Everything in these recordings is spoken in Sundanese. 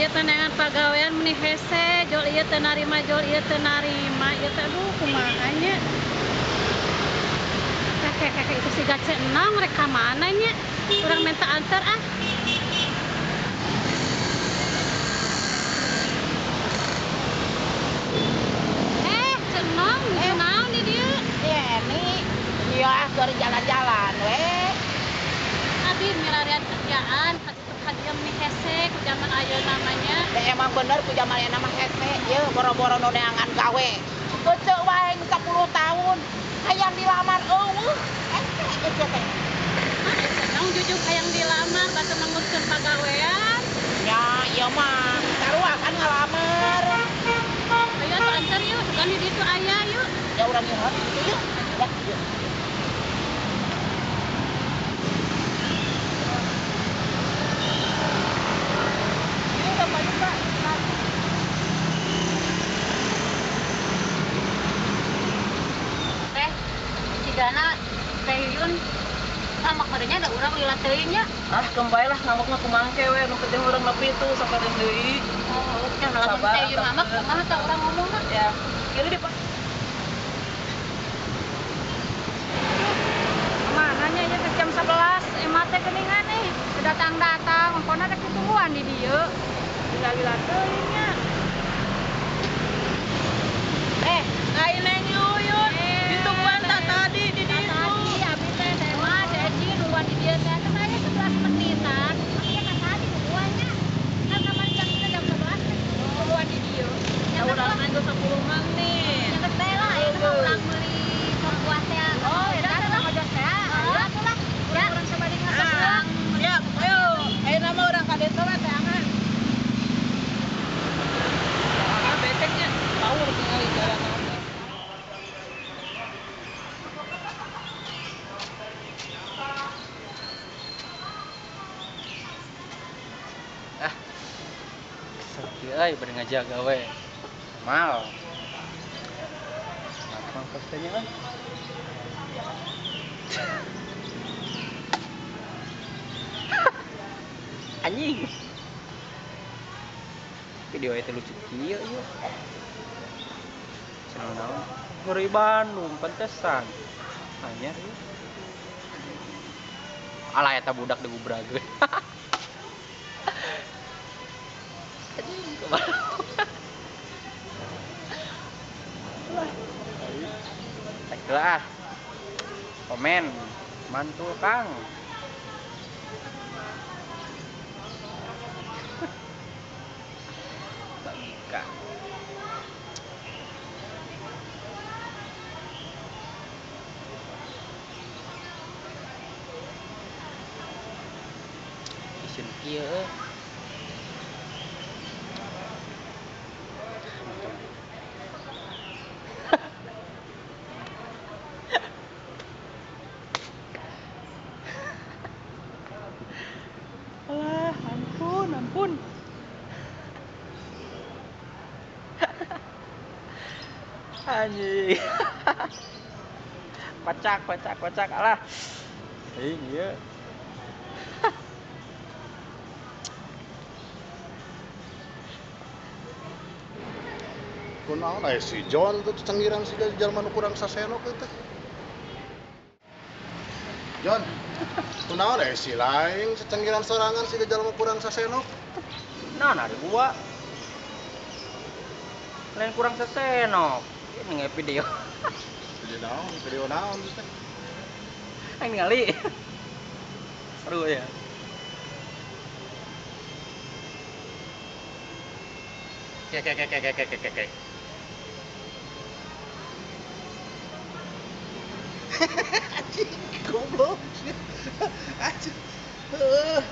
Ieu teh neangan pagawean meni hese, jol ieu teu narima, jol ieu teu narima, ieu teh aduh kumaha nya. Kakek itu si gace enong rek ka mana nya? Urang minta antar ah. Cenong, naon di dieu? Iya, ini iya keur jalan-jalan we. Abi milarian kerjaan, hadiah meni hese ku zaman ayeuna namanya. Da emang bener ku zaman ayeuna mah hese, ieu boro-boro nu neangan gawe. Keceu wae 10 tahun hayang dilamar eueuh. Hese ece teh. Ah, cenong jujur hayang dilamar batu manguruskeun pagawean. Ya, ieu mah sarua kan ngalamar. Ayo atuh antar yuk, sugan di ditu aya yuk. Ya urang ieu itu yuk. Ya, yuk. Teh, cigana Teh Yuyun sama kodenya ada urang lila teuing nya. Ah, kembali lah ngamuk mah kumaha ke we, nu penting urang nepi tuh sakareun deui. Oh, nya lamun Teh Yuyun ngamuk kumaha tah urang ngomongna? Ya, kira di Mana nya ieu teh jam 11 emak teh geuningan nih, teu datang-datang, pokona rek ditungguan di dieu. Lila-lila teuing nya. Ai Neng Yuyun, ditungguan tak tadi di ditu. Tadi abi teh mah si Eci nungguan di dieu teh, teh aya 11 menitan. Makanya kan tadi nungguannya. Kan kamari jam kita jam 11 teh nungguan di dieu. Ya urang mah geus 10 menit. Nya teh lah, ieu mah urang meuli sop buah teh. Oh, ya lah ngojos teh. Ayo atuh lah. Urang sabari ngasep buah. Siap, ayo. Ayeuna mah urang ka ditu we teangan. Ah, beceknya power tinggal jalan. Ah, kesel kieu euy bari ngajaga we. Mal. Gampang pastinya kan. Anjing. Video itu lucu kieu ieu. Cenah naon? Ngeri Bandung pantesan. Anyar ieu. Alah eta budak digubrageun. Anjing kumaha. Lah, komen mantul Kang. Bangka. Isin kieu euy. Alah, ampun, ampun. Anjing. Kocak, kocak, kocak. Alah. Iya. Kunaon aya si John tuh cengiran si jalma nu kurang sasenok teh. John, kunaon aya si lain cenggiran sorangan si jalma kurang sasenok. Nah, ari gua. Lain kurang sasenok. Ini nge video. Video naon? Video naon teh? Aing ningali. Seru ya. Kek. Anjing, goblok. Anjing. Heuh.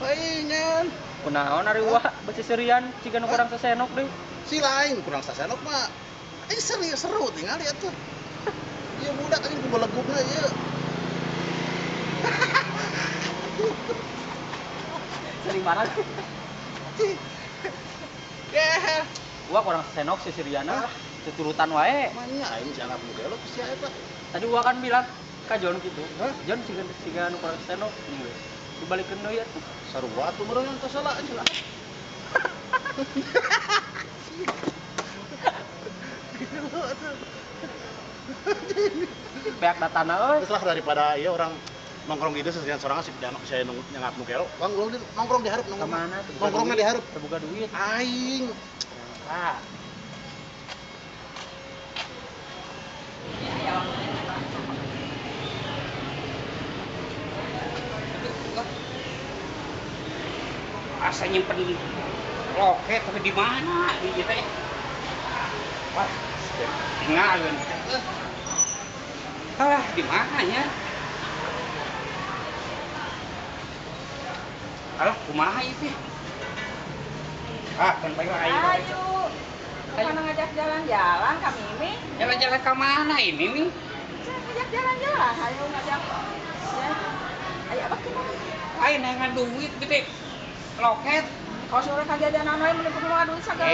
Paingan. Kunaon ari gua beusi serian ciga nu kurang sasenok deui. Si lain kurang sasenok mah. Ini serius seru tinggal lihat tuh. Ieu budak anjing kubelegugna ieu. Sering marah. Anjing. Yeah. Gua kurang sasenok si Siriana lah. Tuturutan wae. Manya aing jangan nu gelok si eta. Tadi gua kan bilang ka John gitu. Hah? John siga nu kurang sasenok geus. Dibalikeun deui atuh. Sarua atuh meureun teh salah anjing lah. Beak datana euy. Terus lah daripada ieu orang nongkrong gitu seseorang sorangan si pidana saya nyangap nu kero. Bang nongkrong di hareup nongkrong. Ka mana? Nongkrongna di hareup. Terbuka duit. Aing. Ah. Asa nyimpen loket tapi di mana di ieu teh? Wah, tinggalin. Ah, di mana nya? Alah, kumaha ieu teh? Ah, kan bae ayo. Ayo. Mana ngajak jalan-jalan ka Mimi? Jalan-jalan ka mana ini, Mi? Saya ngajak jalan-jalan, ayo ngajak. Ya. Ayo apa kita? Ayo neangan duit gede. Loket. Kalau sore ka jajanan wae mun kumaha duit sagala.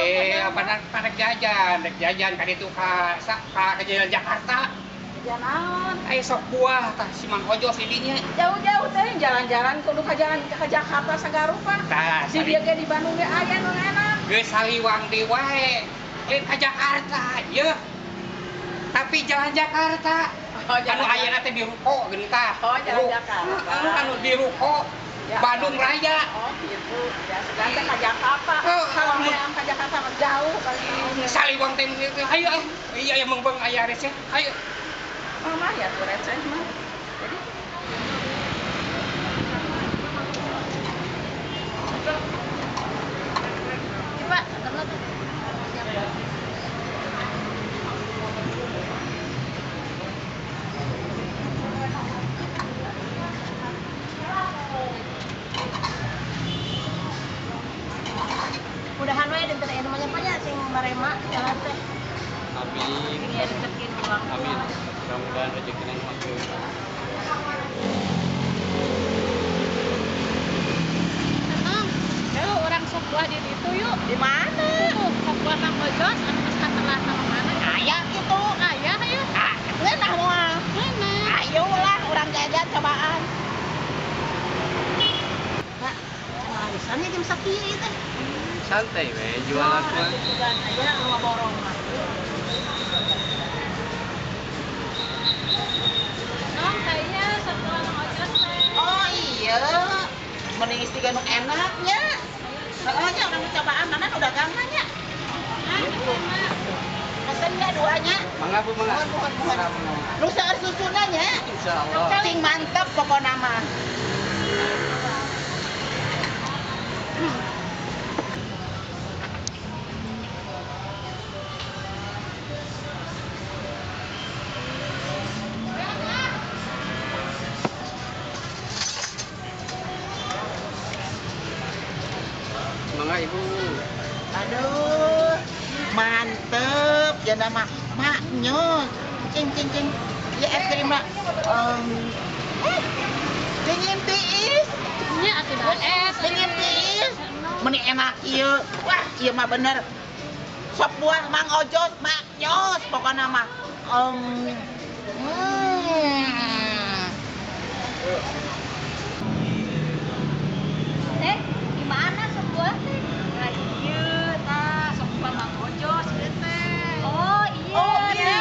Apa pada jajan, rek jajan ka ditu ka ka jalan Jakarta. Jajan naon? Ayo sok buah tah si Mang Ojo si dinya. Jauh-jauh teh jalan-jalan kudu ka jalan ka Jakarta sagarupa. Tah, si dia ge di Bandung ge aya nu enak. Geus saliwang deui wae. Lain ka Jakarta, yeuh. Tapi jalan Jakarta. Oh, anu ayeuna teh di ruko geuning tah. Oh, jalan Jakarta. Anu di ruko. Ya, Bandung Raya. Oh gitu. Ya sudah teh ka Jakarta. Kalau hayang ka Jakarta mah jauh kali. Saliwang teh ayo ah. Iya ya mengbeng aya receh. Ayo. Mama ya tuh receh mah. Jadi Pak, ketemu tuh. Mudahan we dinten aya nu banyak sing marema jalan teh. Amin. Iya rezeki uang. Amin. Mudah-mudahan rezekina makin. Senang. Ayo orang sok buah di ditu yuk. Di mana? Tuh, sok buah Mang Ojos anu geus katelah sama mana? Aya kitu. Aya ayo. Ah, ngeunah moal. Ngeunah. Ayo lah urang jajan cobaan. Pak, arisannya jam sakieu ieu teh. Santai we jualan mah. Sugan aya nu borong mah. Nong kayaknya sok buah Mang Ojos teh. Oh iya, mending istri nu enaknya. Heeh nya urang cobaan mana nu dagangna nya. Ah, mah. Pesen nya duanya. Mangga Bu, mangga. Mohon, mohon, mohon. Nu seueur susuna nya. Insyaallah. Cing mantep pokona mah. Mangga Ibu. Aduh, mantep ya nama maknyos. Cing cing cing. Ya es krim lah. Dingin tiis. Nya atuh da es. Dingin tiis. Meni enak ieu. Wah, ieu mah bener. Sop buah Mang Ojos maknyos pokona mah. Teh, di mana sop buah teh? Nah, ieu tah sok buah Mang Ojos ieu teh. Oh, iya. Oh iya,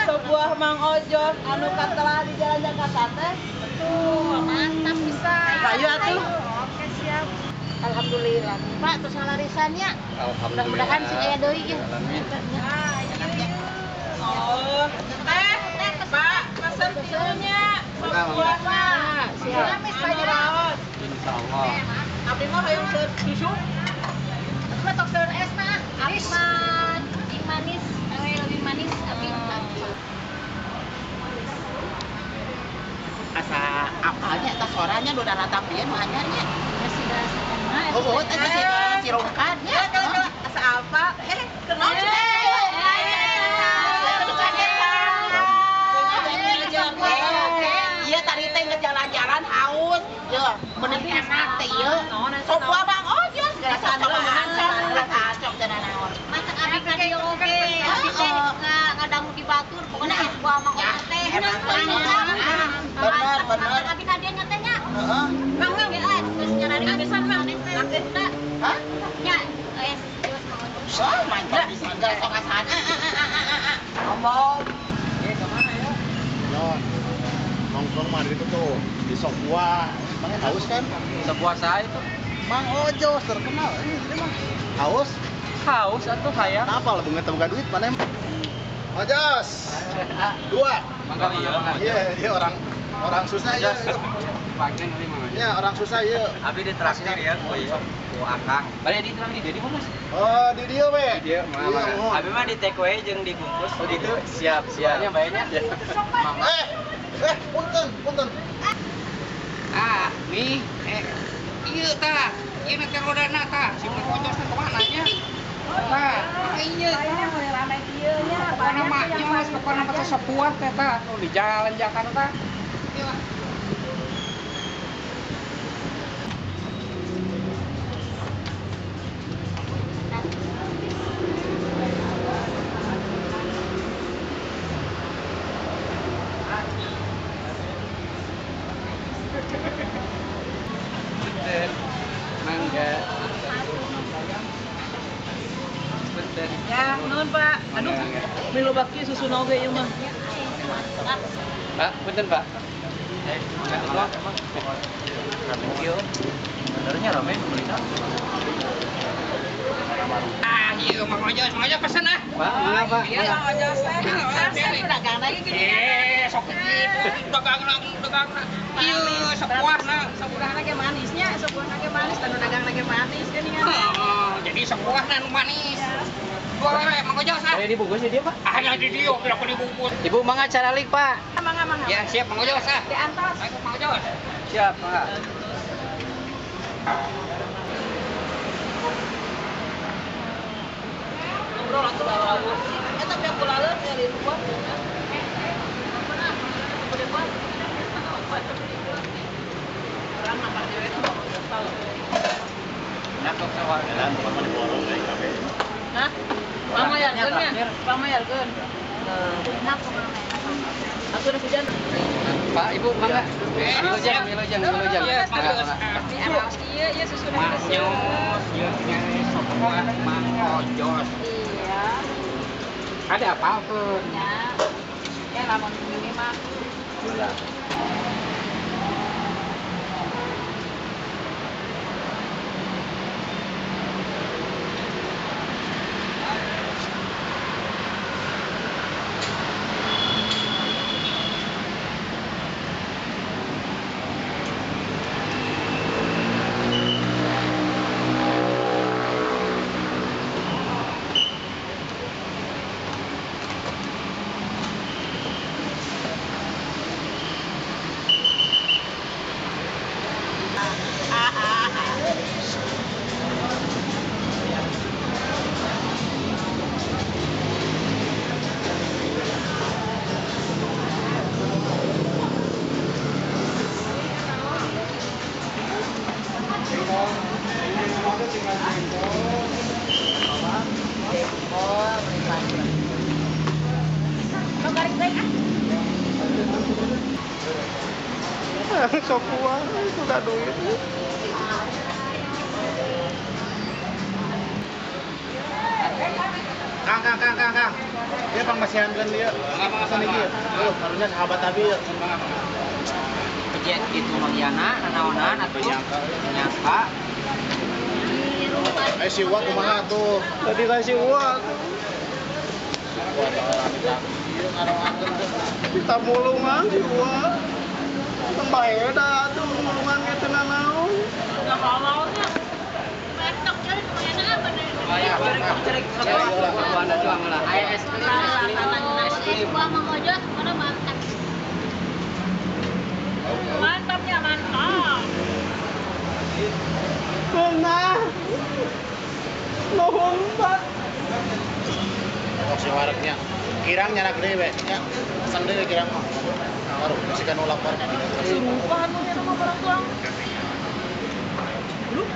sop buah Mang Ojos anu katelah di jalan Jakarta teh. Betul, mantap pisan. Ayo atuh. Oke, siap. Alhamdulillah. Pak, terus ngalarisannya. Alhamdulillah. Mudah-mudahan sing aya deui ieu. Amin. Ah, iya. Oh, teh, Pak, pesen tilunya. Sop buahna. Siap. Anu raos. Insyaallah. Abdi mah hoyong seueur susu. Aku mah tok seueur es mah. Abi mah cing manis, awe lebih manis abi. Asa apalnya eta soranya nu daratang ieu nu anyar nya. Masih bahasa mah. Oh, eta si cirongkan nya. Asa apa? Kenal Iya tadi teh ngejalan-jalan haus, ya mending enak teh ieu. Sop buah Mang Ojos, rasa cobaan sok, rasa cok dan naon. Masak abi ka dieu oge. Abi teh ngadangu di batur, pokona es buah Mang Ojos teh. Bener, bener. Masak abi ka dieu nya teh nya. Heeh. Mang, mang, geus nyarari pisan mang. Hah? Nya. Itu tuh di sop buah. Emangnya haus kan? Sop buah saya itu. Mang Ojos terkenal. Ini mah haus. Haus atau hayang? Kenapa lah bunga temu duit mana? Ojos. Dua. Iya, dia orang susah ya. Iya, orang susah ya. Abi ditraktir ya, ku akang. Balik di terang di dia di mana? Oh, di dia we. Di dia, mah. Abi mah di take away jeung dibungkus. Oh, gitu. Siap, siap. Nya bayarnya. Punten. Ah, nih. Ieu tah. Ieu na teh rodana tah. Si Mang Ojos teh kemana nya? Tah, ieu. Rame kieu nya. Pokona mah nyos, pokona mah sepuah teh tah di jalan Jakarta. Ieu lah. Mangga. Bentar. Ya, nuhun Pak. Aduh, milu baki susu oge ieu mah. Pak, punten Pak. Thank you. Benernya rame beli. Ah, iya Mang Ojos, Mang Ojos pesen ah. Pak, mangga Pak. Iya, Mang Ojos teh. Kasep dagang lagi gini. Sok kitu dagang-dagang. Ieu sepuahna, sepuahna ge manisnya, sepuahna ge manis, tanu dagang ge manis geuningan. Heeh, jadi sepuahna nu manis. Dua we Mang Ojos ah. Ada dibungkus di dia, Pak? Ada di dia, kira dibungkus. Ibu mangga caralik, Pak. Mangga, mangga. Ya, siap Mang Ojos ah. Diantos. Ayo Mang Ojos. Siap, mangga. Ngobrol atuh bawa. Eta tapi aku laleut nyari buah. Hah? Pamayarkeun nya? Pamayarkeun. Aku udah hujan. Pak, Ibu mangga. Wilujeng, wilujeng, wilujeng. Iya, iya susu Manyos, ieu nya sop buah Mang Ojos. Iya. Ada apa pun? Ya. Ya lamun ini mah. Sok kuah itu gak duit. Kang. Dia pang masih handlen dia. Pesan iki. Loh, karunya sahabat abi ya. Pejet gitu Mang Yana, nanaonan atuh. Nyangka. Si Uwa kumaha tuh? Tadi kasih Uwa tuh. Kita mulungan si Uwa. Bae da tuh mulungan ge teu nanaon. Enggak mau-maunya. Tok cari kemana apa deh? Cerik es krim. Buah Mang Ojos, mana mantap. Mantapnya mantap. Pernah. Nuhun, Pak. Tok si wareknya. Kirang nyana gede we nya. Pesan deui kirang mah. Baru masih kan lapar. Sumpah nu nya mah barang tuang. Lu